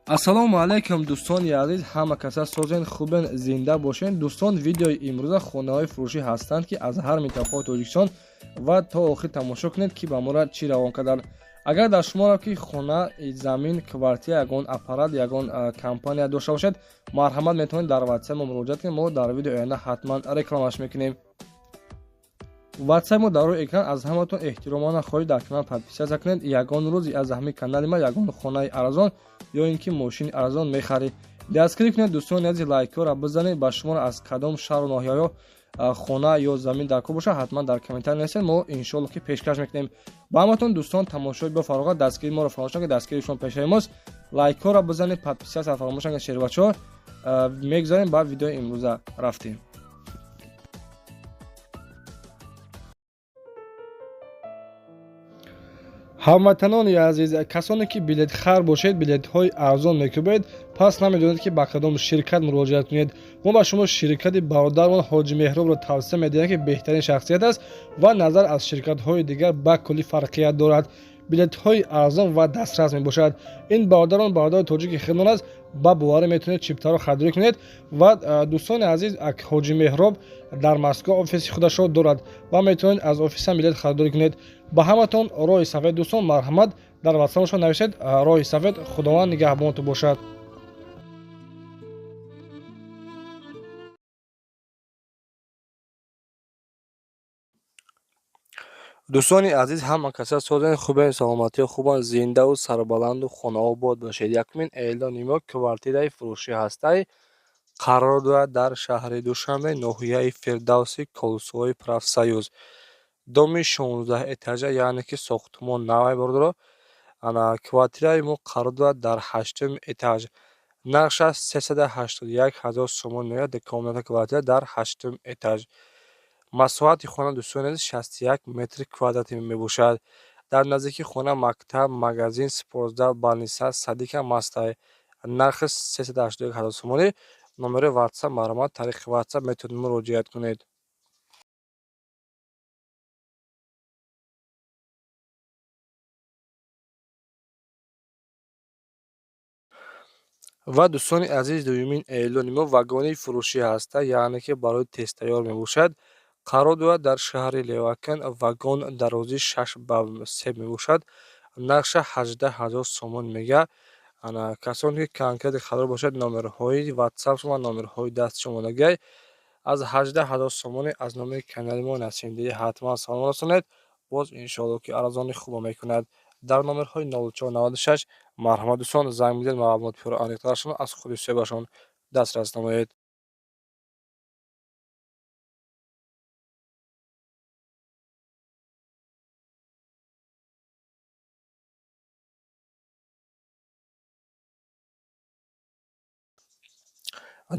Ассалому алайкум, дӯстони азиз, ҳама каса созен, хубен, зинда бошен. Дӯстон, видеои имрӯза хонаҳои фурӯшӣ ҳастанд, ки аз ҳар минтақаи Тоҷикистон, ва то охир тамошо кунед, ки ба мора чӣ равон карданд. Агар дар шуморо ки хона, замин, квартира, ягон аппарат, ягон компания дошта бошед, марҳамат, метавонед дар ватсап мо муроҷиат кунед. Мо дар видеои оянда ҳатман рекламаш мекунем. Ватсап мо дар рӯи экран. Аз ҳаматон эҳтиромона хоҳиш, дар канал подписаться кунед. Ягон рӯзи аз ҳамин канали ма ягон хонаи арзон ё ин ки мошини арзон мехаред. Дастгирӣ кунед, дӯстони азиз, лайкҳоро бизанед. Ба шуморо аз кадом шаҳру ноҳияҳо хона ё замин дар кор бошад, ҳатман дар комментарий нависед, мо иншоалло ки пешкаш мекунем ба ҳаматон. Дӯстон, тамошои бо фароғат, дастгирии моро фаромӯш накунед, дастгирии шумо пешаи мост. Лайкҳоро бизанед, подписаться фаромӯш накунед. Шербачаҳо, мегузарем ба видеои имрӯза, рафтем. Ҳамватанони азиз, касоне ки билетхар бошед, билетҳои арзон мекӯбед, пас намедонед, ки ба кадом ширкат муроҷиат кунед. Мо ба шумо ширкати бародармон Ҳоҷи Меҳробро тавсия медиҳем, ки беҳтарин шахсият аст ва назар аз ширкатҳои дигар ба куллӣ фарқият дорад, билетҳои арзон ва дастрас мебошад. Ин бародарон бародари тоҷики худмон аст, ба боварӣ метавонед чиптаро харидорӣ кунед. Ва, дӯстони азиз, Ҳоҷи Меҳроб дар Москва офиси худашро дорад ва метавонед аз офисам билет харидорӣ кунед. Ба ҳаматон роҳи сафед, дӯстон, марҳамат, дар ватсапашон нависед: роҳи сафед, Худованд нигаҳбонтон бошад. Дӯстони азиз, ҳама каса созен, хубен, саломатиё хубанд, зиндаву сарбаланду хонаобод бошед. Якумин эълони мо квартираи фурӯшӣ ҳастай, қарор дорад дар шаҳри Душанбе, ноҳияи Фирдавси, Колсӯҳои Профсоюз, доми 16 этажа, яъне ки сохтмон навай, бародаро. Ана квартираи мо қарор дорад дар ҳаштуми этаж, нархаш 381 000 сомон меояд. Комната квартира дар ҳаштум этаж. Масоҳати хона, дӯстони азиз, 61 метри квадратӣ мебошад. Дар наздикии хона мактаб, магазин, спортзал, больница, садик ҳам ҳастай. Нархи 381 000 сомонӣ. Номери ватсап марҳамат, тариқи ватсап метавонед муроҷиат кунед. Ва, дӯстони азиз, дуюмин эълони мо вагони фурӯшӣ ҳаста, яъне ки барои тезтайёр мебошад. Қарор дорад дар шаҳри Левакан. Вагон дарозӣ 6 ба 3 мебошад, нархша 18 000 сомон мега. Ана касоне ки конкретно харидор бошад, номерҳои ватсап ва номерҳои дасти шумонагай. Аз 18 000 сомонӣ аз номи канали мо Насимдиҳӣ ҳатман салом расонед, боз иншоалло ки арзони хубо мекунад. Дар номерҳои 0496 марҳамат, дӯстон, занг бидиҳед, маълумоти пурра аниқтарашон аз худи соҳибашон дастрас намоед.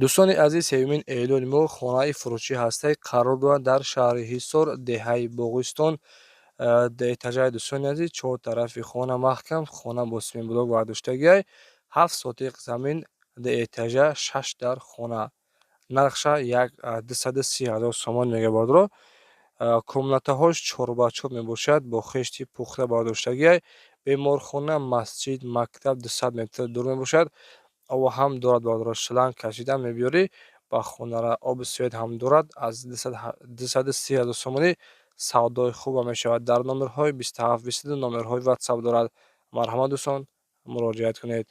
Дӯстони азиз, сеюмин эълони мо хонаи фурӯшӣ ҳастай, қарор дорад дар шаҳри Ҳисор, деҳаи Боғистон, этажаи. Дӯстони азиз, чор тарафи хона маҳкам, хона бо семенблок бардоштагиай, 7 сотиқ замин, этажа, шаш дар хона. Нархша як 230 000 сомон мега, бародаро. Комнатаҳош чорбачор мебошад, бо хешти пухта бардоштагиай. Беморхона, масҷид, мактаб 200 метр дур мебошад. Об ҳам дорад, бародаро, шланг кашида мебиёрӣ ба хонара, оби свет ҳам дорад. Аз 230 000 сомонӣ савдои хуба мешавад. Дар номерҳои 27 22 номерҳои ватсап дорад. Марҳамат, дӯстон, муроҷиат кунед.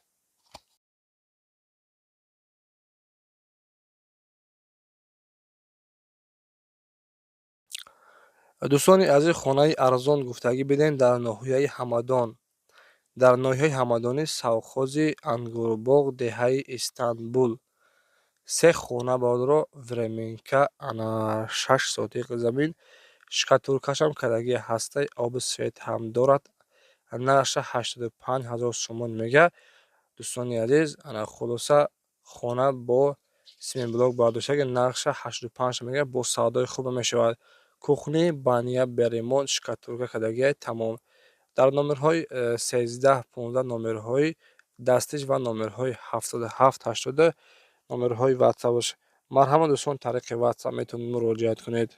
Дӯстони азиз, хонаи арзон гуфтагӣ бидем дар ноҳияи Ҳамадон, дар ноҳияи Ҳамадонӣ, совхози Ангурбоғ, деҳаи Истанбул, се хона, бародаро, временка. Ана 6 сотиқ замин, штукатуркашам кардагӣ ҳастай, оби свет ҳам дорад. Нархша 85 000 сомон мега. Дӯстони азиз, ана хулоса, хона бо семенблок бардоштаги, нархша 85 мега, бо савдои хуба мешавад. Кухни, баня бе ремонт, штукатурка кардагиай, тамом. Дар номерҳои 13 15 номерҳои дастиш ва номерҳои 77 80 номерҳои ватсапаш. Марҳамат, дӯстон, тариқи ватсап метавонед муроҷиат кунед.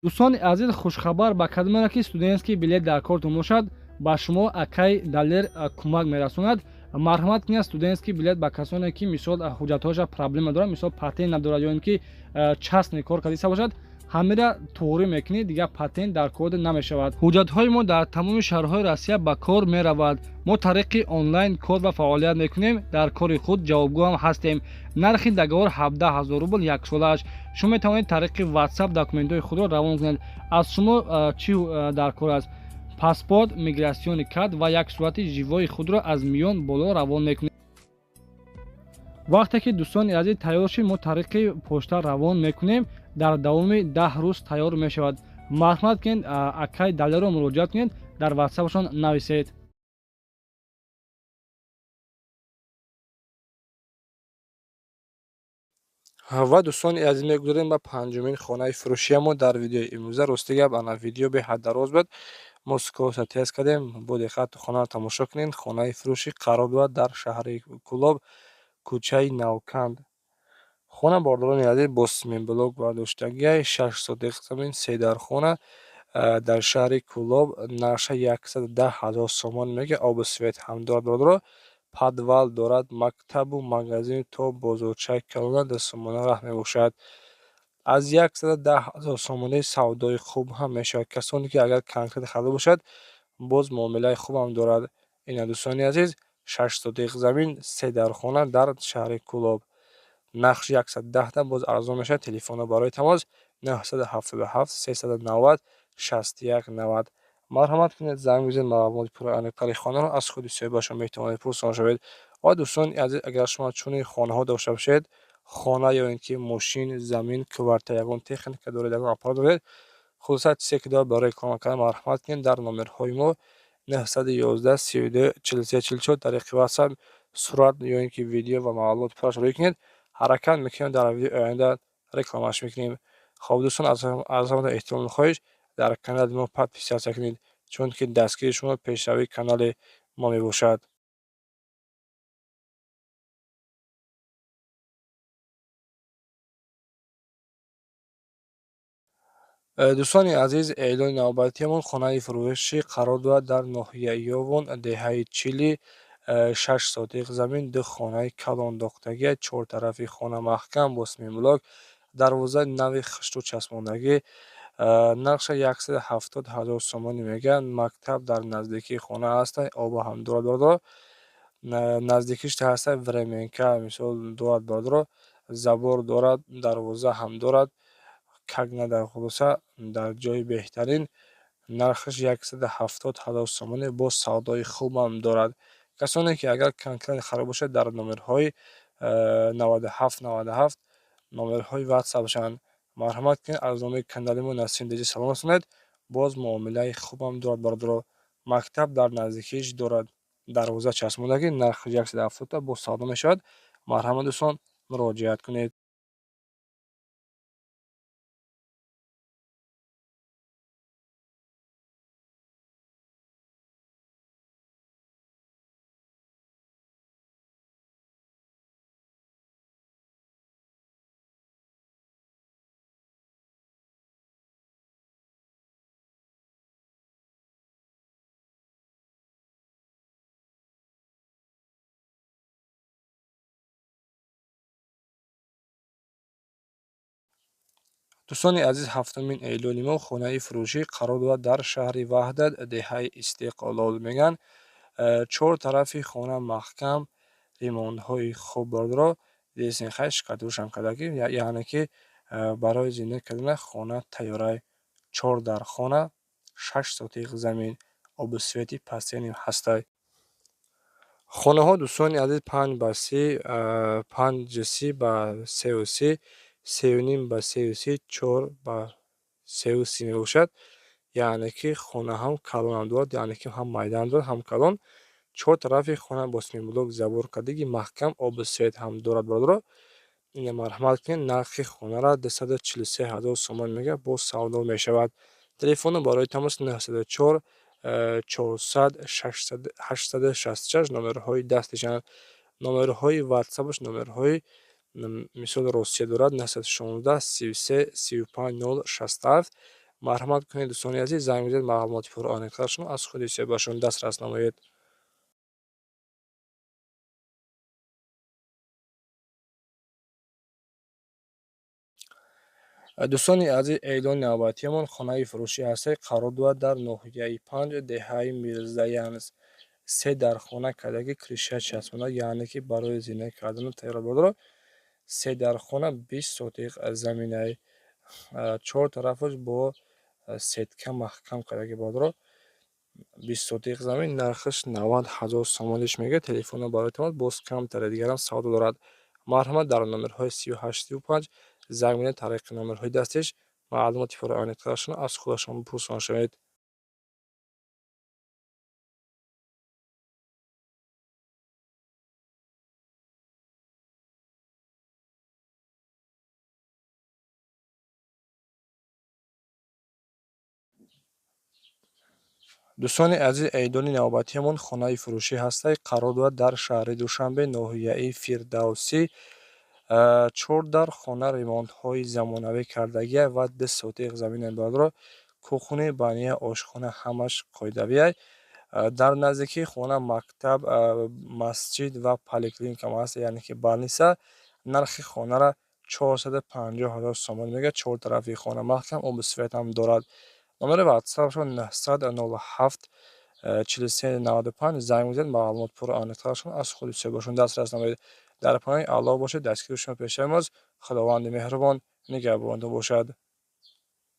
Дӯстони азиз, хушхабар ба кадомеро ки студентский билет дар кортон бошад, ба шумо акай Далер кӯмак мерасонад. Марҳамат кунед, студентский билет ба касоне ки, мисол, ҳуҷҷатҳояша проблема дорад, мисол, патент надорад ё ин ки частный кор кардиста бошад, ҳамира туғрӣ мекунӣ, дигар патент дар кор намешавад. Ҳуҷҷатҳои мо дар тамоми шаҳрҳои Россия ба кор меравад. Мо тариқи онлайн кор ва фаъолият мекунем, дар кори худ ҷавобгӯ ҳам ҳастем. Нархи договор 17 000 рубл яксолааш. Шумо метавонед тариқи WhatsApp документҳои худро равон кунед. Аз шумо чӣ дар кор аст? Паспорт, миграционный карт ва як сурати живои худро аз миён боло равон мекунед. Вақте ки, дӯстони азиз, тайёр шид, мо тариқи почта равон мекунем, дар давоми 10 рӯз тайёр мешавад. Марҳамат кунед, акай Далеро муроҷиат кунед, дар ватсапашон нависед. Ва, дӯстони азиз, мегузарем ба панҷумин хонаи фурӯшиямо дар видеои имрӯза. Рости гап, ана видео беҳад дароз буд, мо скорость тез кардем. Бо диққат хонаро тамошо кунед. Хонаи фурӯшӣ қарор дорад дар шаҳри Кӯлоб, кӯчаи Навканд. Хона, бордорони азиз, бо цементблок бардоштагиай, 6 сотих замин, се дархона дар шаҳри Кӯлоб. Нархша 110 000 сомон мега. Обу свет ҳам дорад, бародаро, подвал дорад, мактабу магазин то бозорчаи калона 2 сомона раҳ мебошад. Аз 110 000 сомонӣ савдои хуб ҳам мешавад. Касоне ки агар конкрет харида бошад, боз муомилаи хубам дорад. Ина, дӯстони азиз, 6 сотих замин, се дархона дар шаҳри Кӯлоб, нархш 110-та, боз арзон мешавад. Телефонҳо барои тамос 977 390 61 90. Марҳамат кунед, занг бизанед, маълумоти пурраи аниқтари хонаро аз худи соҳибашон метавонед пурсон шавед. Ва, дӯстони азиз, агар шумо чунин хонаҳо дошта бошед, хона ё ин ки мошин, замин, квартира, ягон техника доред, ягон аппарат доред, хулоса, чизе ки дорад барои реклама кардан, марҳамат кунед, дар номерҳои мо 911 32 43 44 тариқи WhatsApp сурат ё ин ки видео ва маълумоти пурраш рӯй кунед. Ҳаракат мекунем, дар видеои оянда рекламаш мекунем. Хоб, дӯстон, аз ҳамата эҳтирому хоҳиш, дар канали мо подписаться кунед, чунки дастгирии шумо пешравии канали мо мебошад. Дӯстони азиз, эълони навбатиамон: хонаи фурӯшӣ қарор дорад дар ноҳияи Ёвон, деҳаи Чили, 6 сотих замин, ду хонаи калон дохтагӣ, чор тарафи хона маҳкам бо цементблок, дарвозаи нави хишту часпондагӣ. Нархша 170 000 сомонӣ мегӯянд. Мактаб дар наздикии хона ҳаста, обу ҳам дорад, бародаро, наздикиш ҳаста, временка, мисол, дорад, бародаро, забор дорад, дарвоза ҳам дорад, как надо. Хулоса, дар ҷои беҳтарин, нархаш 170 000 сомонӣ, боз савдои хубам дорад. Касоне ки агар конкрет харид бошад, дар номерҳои 97 97 номерҳои ватсапшанд. Марҳамат кунед, аз номи канали мо Насрин Деҷи салом расонед. Боз муомилаи хубам дорад, бародаро, мактаб дар наздикиш дорад, дарвоза часпондагӣ, нархи 170-та, боз савдо мешавад. Марҳамат, дӯстон, муроҷиат кунед. Дӯстони азиз, ҳафтумин эълони мо: хонаи фурӯшӣ қарор дорад дар шаҳри Ваҳдат, деҳаи Истиқлол мегӯянд. Чор тарафи хона маҳкам, ремонтҳои хуб, бародаро, десенхай штукатуршам кардагӣ, яъне ки барои зиндагӣ кардана хона тайёрай. Чор дар хона, 6 сотих замин, обу свети пастени ҳастай. Хонаҳо, дӯстони азиз, 5 ба 30, 5,30 ба 3,30, 3,5 ба 3,30, 4 ба 3,30 мебошад. Яъне ки хона ҳам калонам дорад, яъне ки ҳам майдаам дорад, ҳам калон. Чор тарафи хона бо цементблок забор кардагӣ, маҳкам, обу свет ҳам дорад, бародаро. Ина, марҳамат кунед, нархи хонаро 243 000 сомон мегӯяд, боз савдо мешавад. Телефоно барои тамос 904 400 866 номерҳои дастишанд. Номерҳои ватсапаш, номерҳои, мисол, Россия дорад 916 33 35 0 67. Марҳамат кунед, дӯстони азиз, занг бизанед, маълумоти пурра аниқтарашон аз худи соҳибашон дастрас намоед. Дӯстони азиз, эълони навбатиамон хонаи фурӯшӣ ҳастед, қарор дорад дар ноҳияи Панҷ, деҳаи Мирзаянс. Се дар хона кардаги, крыша часпонда, яъне ки барои зиндагӣ кардану тайёр бародаро. Се дар хона, 20 сотих заминаи, чор тарафаш бо сетка маҳкам кардаги бародаро. 20 сотих замин, нархаш 90 000 сомониш мегӯяд. Телефонро барои тамос, боз камтаре дигарам савдо дорад. Марҳамат, дар номерҳои 38 35 занг мезанед, тариқи номерҳои дастиш маълумоти пурра аниқтарашонро аз худашон бипурсон шавед. Дӯстони азиз, эълони навбатиамон хонаи фурӯшӣ ҳастад, қарор дорад дар шаҳри Душанбе, ноҳияи Фирдавсӣ. Чор дар хона, ремонтҳои замонавӣ кардагия ва 2 сотих замин бародаро. Кухни, баня, ошхона ҳамаш қоидавия. Дар наздикии хона мактаб, масҷид ва поликлиника ҳаст, яъне ки больница. Нархи хонаро 450 000 сомон мегӯяд. Чор тарафи хона маҳкам, обу свет ҳам дорад. Номери ватсапшон 907 43 95, занг мезанед, маълумот пурра аниқтарашон аз худи соҳибашон дастрас намоед. Дар паноҳи Аллоҳ бошед, дастгири шумо пешаи мост. Худованди меҳрубон нигаҳбонтон бошад.